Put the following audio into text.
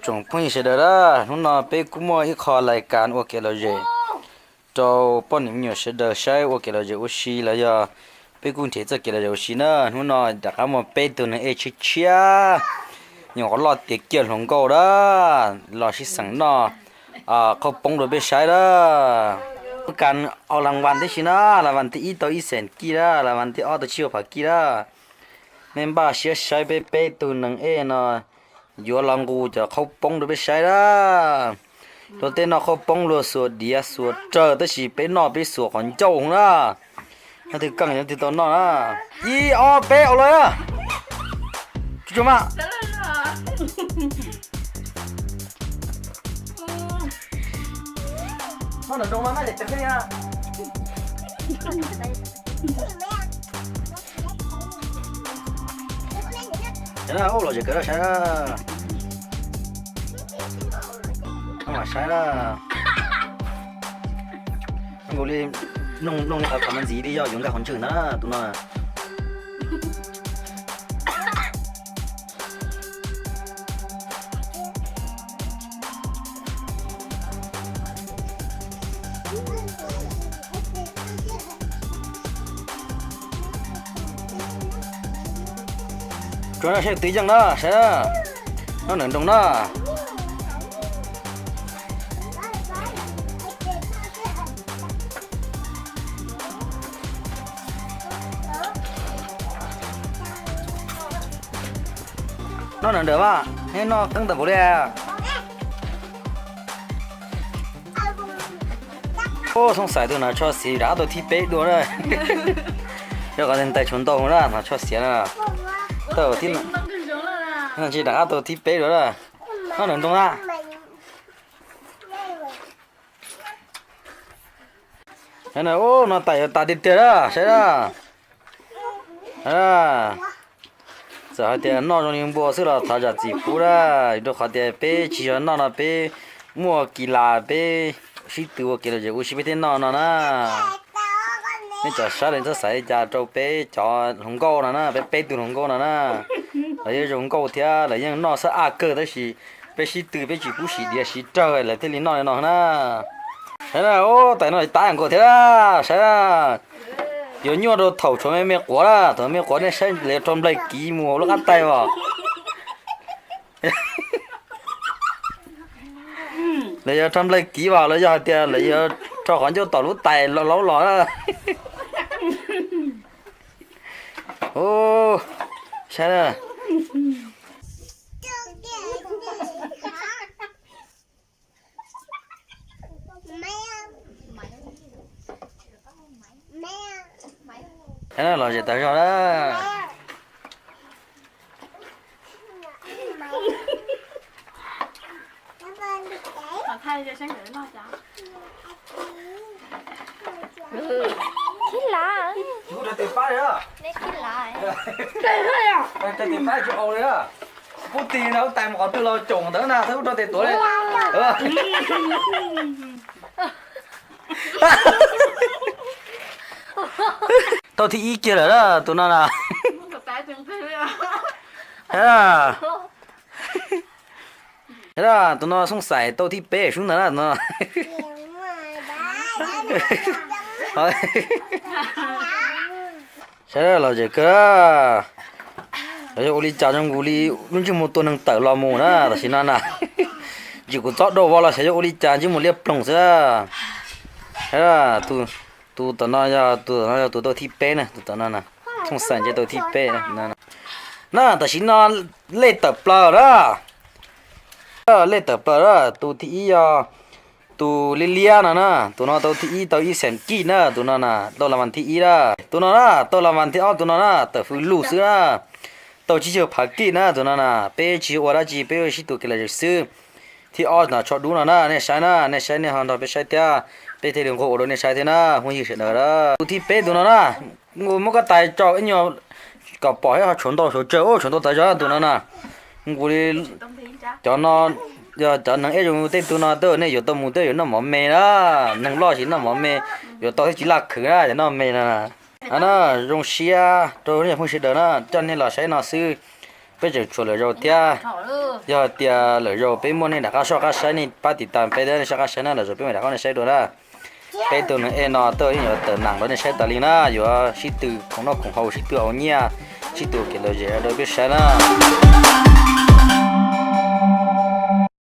Tsoom phooj ywg sawv daws na, hnub no peb kuj muaj ib qho lais kas ua kev lom zem rau poj niam me nyuam sawv daws saib ua kev lom zem ua si los yog peb kuj nrhiav txoj kev lom zem ua si na. Hnub no rov qab muaj peb tug neeg ej tshiab tshiab nyuam qhuav loj tiav kiag hluas nkauj na los sib xeem noj qhaub poob rau peb saib na. Muaj kas au las vas tib si na, las vas thib ib tau ib xees kij na, las vas thib ob tau tsib caug phav kij na. Nej npaj siab saib peb peb tug neeg ej no yuav los nqus cov qhaub poob rau peb saib na. Luag tej noj qhaub poob luag xuas diav xuas rawg tab sis peb noj peb xuas qhov ncauj na. Nyob twg keej nyob twg tau noj na. Ib ob peb, au lawm. Tsuag tsuag mas. Los zem kawg saib na. Saib na. Nkaus li, noj li qhov qhov me ntsis li yog yuav nkag qhov ntswg ntag tus no. Tsuas no saib twv yeej na, saib na. Noj nees nroos na. Noj nees nroos mas, neb noj qeeb tau npaum li. Ub, Xyooj Xais tus no tsho xiav rov qab tau thib peb dua na. Yog qhov ntais tshuav ntau na, no tsho xiav na. Tsis rov qab tau thib peb dua na. Noj nees nroos na. Ub, no tais yuav tas tiag tiag na, saib na. Txawm hais tias noj zoo li npua xwb los thov zam txim pub na, rau qhov tias peb tsis yog noj no peb muaj kis las peb sib tw ua kev lom zem ua si peb thiaj noj no na. Nej cov saib lawv txhob xav li cas rau peb cov hluas nkauj no na, peb peb tug hluas nkauj no na. Lawv yeej zoo nkauj thiab lawv yeej noj xab aj kawg tab sis peb sib tw peb tsis pub siv diav siv rawg lawv thiaj li noj li no na. Saib na, ub, tais no tab nkaus thiab na, saib na. Yuav nyuaj rau thaum tshuav me me quav na, thaum me quav nej saib lawv yuav rho nplaig kiv mus hauv lub qab tais os. Lawv yuav rho nplaig kiv vas los yog hais tias lawv yuav rho qhov ncauj tom lub tais laub los na. Ub, saib na. Lom zem tas zog na. Khib lav, khib lav. Pub tig na, tais mus qhov twg los coom ntawd na, thawb ub rau tes tuav li. Tau thib ib kiag lawm na tus no na. Tus no Xyooj Xais tau thib peb sub ntawd na tus no. Saib lom zem kawg. Lawv yog ua li cas zoo nkaus li lub ntsej muag tua neeg tawm los mus na tam sim no na. Ntsis kuv txob dau vov los xyov yog ua li cas ntsej muag liab ploog xwb. Tus tom no yog tus tom no yog tus tau thib peb na, tus tom no na. Xyooj Xais nce tau thib peb na. Na tam sim no lej tawm plaws na. Lej tawm plaws na, tus thib ib yog tus liab liab no na, tus no tau thib ib tau ib xeem kij na, tus no na tau las vas thib ib na, tus no na tau las vas thib ob, tus no na tawm fws lug xwb na, tau tsib caug phav kij na, tus no na peb tsis ua dab tsi peb sib tw kev lom zem xwb. Thib ob no tsho dub no na, nej saib na, nej saib nej ho nrog peb saib thiab, peb thiaj li nqua ua rau nej saib thiab na, phooj ywg sawv daws. Tus thib peb tus no na, nkaus muab koj tais tso ib nyuag kom pom thiab ho tshuav ntau tshuav tsawg, tshuav ntau tas zog tus no na. Nkaus li cov no yog cov neeg ej zoo tej tug no twb nej yuav tau mus twb yuav noj mov me na, neeg loj tsis noj mov me, yuav tau thiab tsis laj khwv na cov noj me no na. Na zoo siab rau nej phooj ywg sawv daws na, coj nej los saib no xwb. Peb tseem tshuav lwm zaus thiab. Yog tias lwm zaus peb muaj nej nram qab soj qab saib, nej pab tiv tas peb thiab, nej soj qab saib na, lwm zaus peb mam rov qab nej saib dua na. Peb tus neeg ej no tuaj yeej yuav tawm nees rau nej saib tas li na, yuav sib tw khoom noj khoom haus, sib tw ua nyiaj, sib tw ua kev lom zem rau peb saib na.